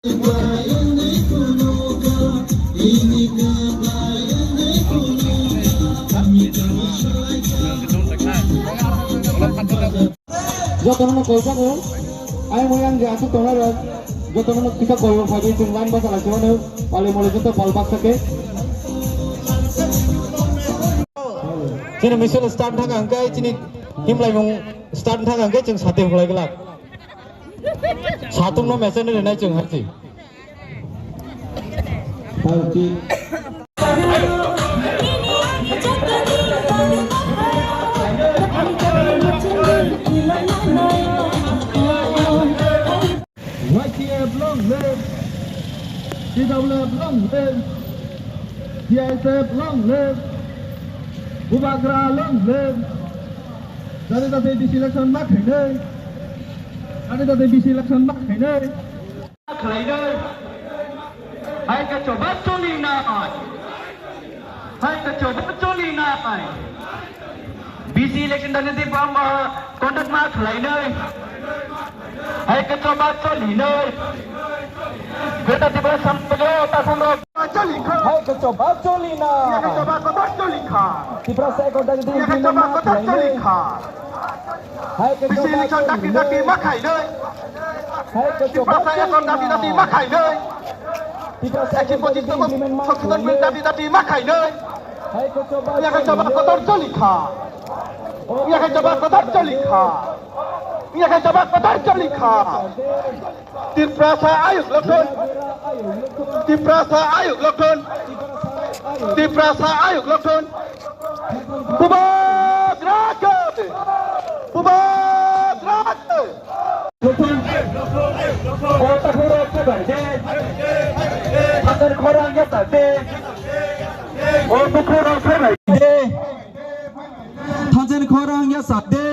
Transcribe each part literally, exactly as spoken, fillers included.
Jotono no kol sabo, ai mo yang je aswk tongnai rok, jotono no kisa kol rok phai chwng line basa lai chwng pali mole joto pal baksa khe. Chini misil start thang ang kai chini himlai mung start thang ang kai chwng sate hulai glak. Satung no mesen rinai chwng hai chwng. Y T F long live, T W F long live, C I S F long live, Bubagra long live, jati jati B C election ma khainai, jati jati B C election ma khainai. Khlainai. Hai khe choba cholinai. Hai khe choba cholinai. B C election dani di bam, ah, conduct ma khlainai. Hai khe choba cholinai. Greater Tipraland samsagyo tasangrok. Cholikha. Hai khe choba cholinai. Choba cholikha. Tiprasa ekor dani di implement ma khlainai. Hai khe B C election dati dati ma khainai. Hai khe choba cholinai. Tiprasa ekor dati dati ma khainai. Tiprasa ekor dati implement ma khlainai. Dati dati ma khainai. Hai khe choba cholinai. Hai khe choba kotor cholikha. Hai khe choba kotor cholikha. Hai khe choba kotor cholikha. Tiprasa ayuk lokthon. Tiprasa ayuk lokthon. Tiprasa ayuk lokthon. Bubagra khe! Bubagra khe! Lokthon. O takhuk rok phaibai de. Thansa ni khorang ya sa de. O bukhuk rok phaibai de. Thansa ni khorang ya sa de.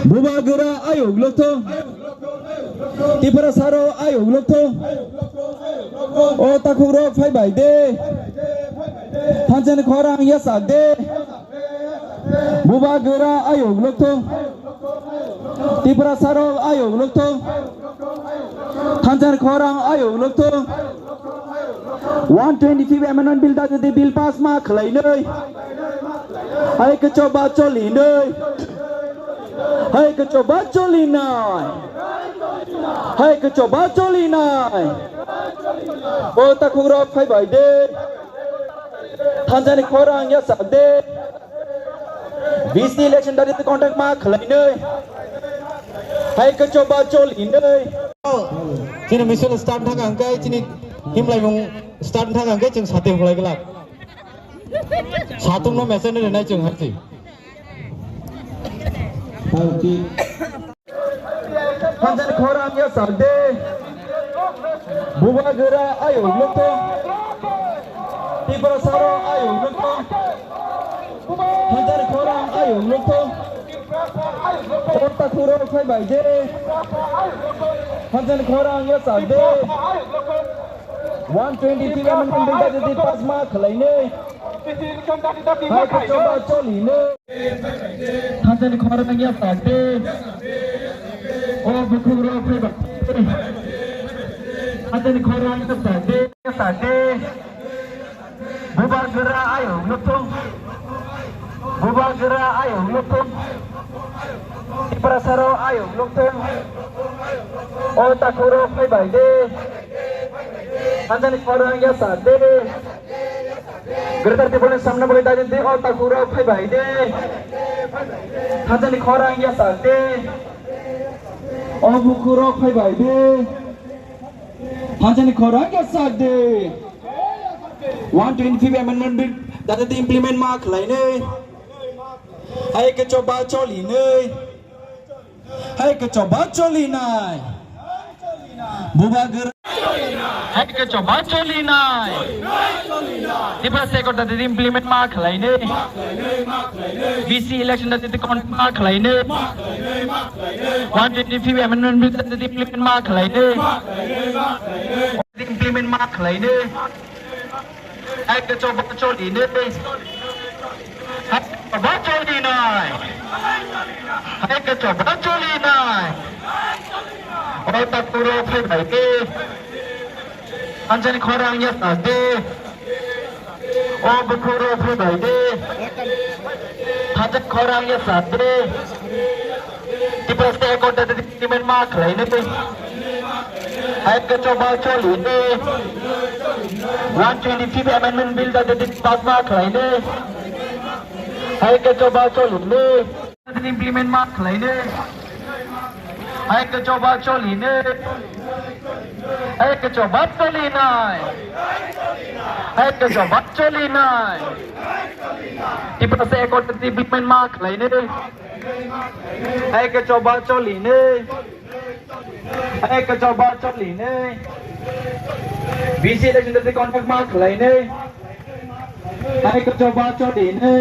Bubagra ayuk lokthon. Tiprasa rok ayuk lokthon. O takhuk rok phaibai de. Thansa ni khorang ya sa de. Bubagra ayuk lokthon. Tiprasa rok ayuk lokthon. Thansa ni khorang ayuk lokthon. One twenty-fifth Amendment Bill dati di bill pass ma khlainai. Hai khe choba cholinai. Hai khe choba cholinai. Hai khe choba cholinai. O takhuk rok phaibai de. Thansa ni khorang ya sa de. B C election dati conduct ma khlainai. Hai khe choba cholinai. Chini misil start thang ang kai chini himlai mung start thang ang kai chwng sate hulai glak. Satung no mesen rinai chwng hai chwng. Thansa ni khorang ya sa de. Bubagra ayuk lokthon. Tiprasa rok ayuk lokthon. Thansa ni khorang ayuk lokthon. O takhuk rok phaibai de. Thansa ni khorang ya sa de. One twenty-three Amendment Bill dati di pass ma khlainai. Hai khe choba cholinai. Thansa ni khorang ya sa de. O bukhuk rok phaibai. Thansa ni khorang ya sa de. Ya sa de. Bubagra ayuk lokthon. Bubagra ayuk lokthon. Tiprasa rok ayuk lokthon. O takhuk rok phaibai de. Thansa ni khorang ya sa de. Greater Tipraland samna bagwi dati di o takhuk rok phaibai de. Thansa ni khorang ya sa de. O bukhuk rok phaibai de. Thansa ni khorang ya sa de. One twenty-fifth Amendment Bill dati di implement ma khlainai. Hai khe choba cholinai. Hai khe choba cholinai. Bubagra. Hai khe choba cholinai. Tiprasa ekor dati di implement ma khlainai. B C election dati di conduct ma khlainai. One twenty-fifth Amendment Bill dati di implement ma khlainai. Implement ma khlainai. Hai khe choba cholinai. Hai khe choba cholinai. Hai khe choba cholinai. O takhuk rok phai bai di. Anjani khorang ya sa di. O bukhuk rok phai bai di. Thajak khorang ya sa di. Tipra State Accord da implement ma khlai ni. Hai ke choba choli ni. One twenty-fifth Amendment Bill da pass ma khlai ni. Hai ke choba choli ni. Implement ma khlai ni. Hai ke choba choli ni. Hai ke choba choli nai. Hai ke choba choli nai. Tipra State Accord implement ma khlai ni. Hai ke choba choli ni. Hai ke choba choli ni. B C election da conduct ma khlai ni. Hai ke choba choli ni.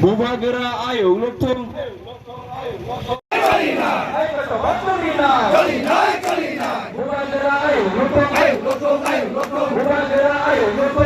Bubagra ayuk lukthung. Hai ke choba choli ni. Bubagra ayuk lukthung. Bubagra ayuk lukthung.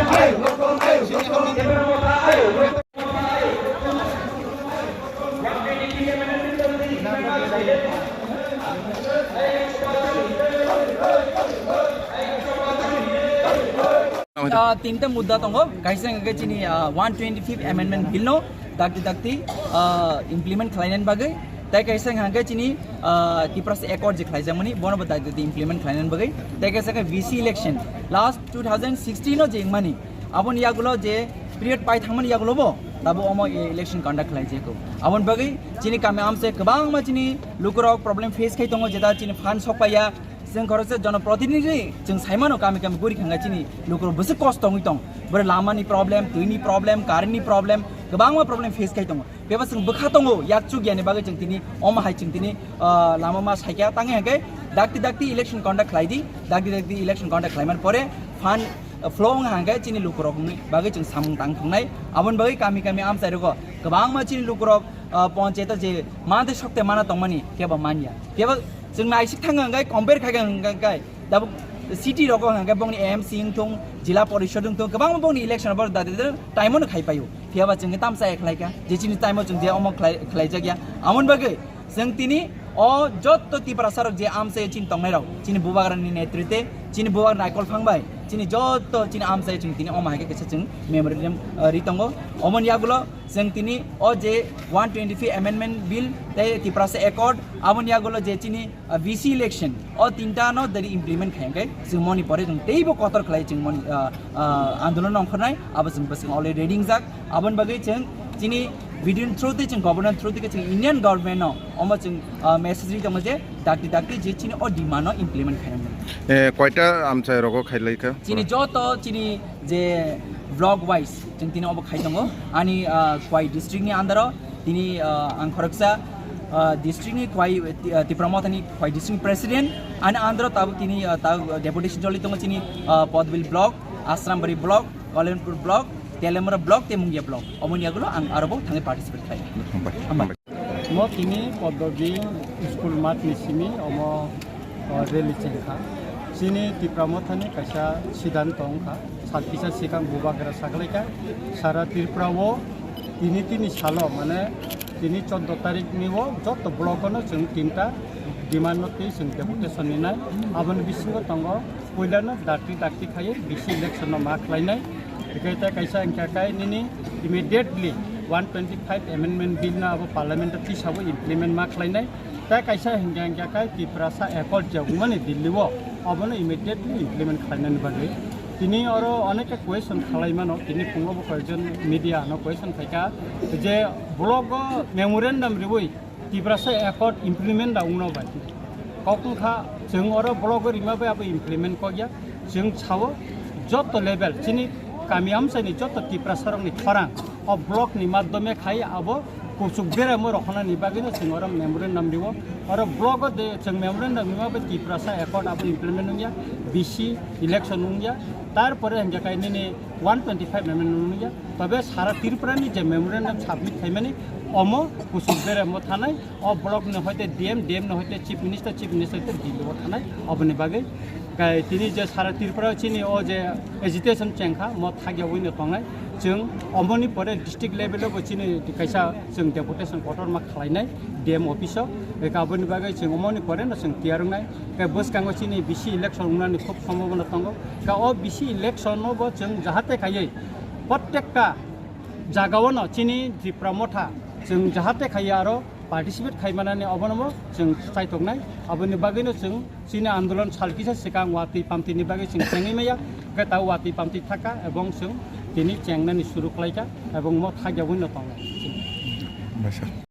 Ah, tinta mudda tongo, kaisa hwnkhe chini, ah, one twenty-fifth Amendment Bill no dakti dakti, ah, implement khlainani bagwi, tei kaisa hwnkhe chini, ah, Tipra State Accord je khlaijakmani, bono bo dakti dakti implement khlainani bagwi, tei kaisa khe V C election last two thousand sixteen no je wngmani, aboni yagulo je period pai thangmani yagulo bo tabo omo e-, election conduct khlai jeko. Aboni bagwi chini kami amse kwbangma chini lukurok problem face khai tongo, jeta chini fund sok paiya. Chwng khoroksa jonoprotinidhi chwng saimano kami kami guri khanga chini lukurok bwswk kosto wngwi tong. Bwrwi lamani problem, twini problem, currentni problem, kwbangma problem face khai tongo. Bebak chwng bwkha tongo, yak chuk yani bagwi chwng tini omo hai chwng tini, ah, lama ma saikha tangwi hwnkhe dakti dakti election conduct khlai di, dakti dakti election conduct khlaimani pore fund, ah, flow wngkha hwnkhe chini lukurokni bagwi chwng samung tang thungnai. Aboni bagwi kami kami amchai rogo kwbangma chini lukurok, ah, ponchayato je mantwi sokte mana tongmani kebo manya. Kebo chwng naisik thang hwnkhe compare khaikha hwnkhe Tabuk city rogo hwnkhe bongni M C wngthung, jila porishod wngthung, kwbangma bongni election bo dade time-o no khai paio. Phiya ba chwng tamsa khlai kha, je chini time-o chwng je omo khlai, khlai jak ya. Amon bagwi chwng tini o jotto Tiprasa rok je amchai chini tongnai rok, chini bubagrani netrite, chini bubagrani naikol phang bai, chini jotto chini amchai chwng tini omo hai khe kisa chwng memorandum, uh, ri tongo. Omoni yagulo chwng tini o je one twenty-five Amendment Bill tei Tiprasa Accord, aboni yagulo je chini ah, V C election, o tinta no dari implement khai hwnkhe chwng moni pore chwng teibo kotor khlai chwng moni, ah, ah, andolon ongkhornai, abo chwng bwswk already ready wngjak. Aboni bagwi chwng chini video ni through tei chwng governor through tei chwng Indian government no omo chwng, ah, message ri tongo je dakti dakti je chini o demand no implement khai hwnkhe. Eh, koita amchai rogo khailai kha? Chini joto chini je block wise chwng tini obo khai tongo. Ani, ah, Khwai district ni under o tini, ah, ang khoroksa, ah, district ni Khwai, ah, Tipra Mothani Khwai district ni president. Ani under o tabuk tini, ah, tabuk deputation choli tongo chini, ah, Podbil block, Asrambari block, Kalenpur block, Telemura block tei Mungia block. Omoni yagulo ang aro bo thangwi participate khlai. Hambai. Hambai. Mo tini Poddobi school mat ni simi omo, o, rally chengkha. Chini Tipra Mothani kaisa siddhanto wngkha. Sal kisa sikang bubagra saklaikha. Sara Tripura o tini tini salo mane tini choddo tarik ni o joto block o no chwng tinta demand no twi chwng deputation ninai. Aboni bisingo tongo puilano dakti dakti khai V C election no ma khlainai. Tei kaisa hwnkha khe nini immediately one twenty-five amendment bill no abo parliament o tisabo implement ma khlainai. Tei kaisa hwnkha hwnkha khe Tiprasa Accord je wngmani Delhi o, obono immediately implement khlainani bagwi. Tini oro onekta question khlai mano, tini phungo bo koijon media no question khaikha je block o memorandum riwi Tiprasa Accord implement da wngno bai. Kok wngkha, chwng oro block o rima bai abo implement kokya. Chwng sao, joto level, chini kami amchaini joto Tiprasa rokni khorang o block ni madhyome khai abo kuchuk beramo rokhonani bagwino chwng oro memorandum riwo. Oro block o de chwng memorandum rima bai Tiprasa Accord abo implement wngya, V C election wngya. Tarpore hingke kainini one twenty-five memorandum wngya. Tobe sara Tripura ni je memorandum submit khaimani omo kuchuk beramo thanai. O block ni hoite D M, D M ni hoite Chief Minister, Chief Minister hoite D P o thanai. Oboni bagwi kai tini je sara Tripura chini o je agitation chengkha, mo thagya wino tongnai. Chwng omoni pore district level o bo chini kaisa chwng deputation kotorma khlainai D M office o. Eka aboni bagwi chwng omoni pore no chwng tiyar wngnai. Ke bwskango chini B C election wngnani khub sombhabona tongo. Ka o B C election no bo chwng jahate khaiwi prottekta jagao no chini Tipra Motha chwng jahate khaiwi aro participate khai manani obono bo chwng chaitoknai. Aboni bagwino chwng chini andolon sal kisa swkang watwi pamtwini bagwi chwng chengwi maya, hwnkhe ta watwi pamtwi thaka ebong chwng tini chengnani suru khlaika ebong mo thakya wngno tongnai.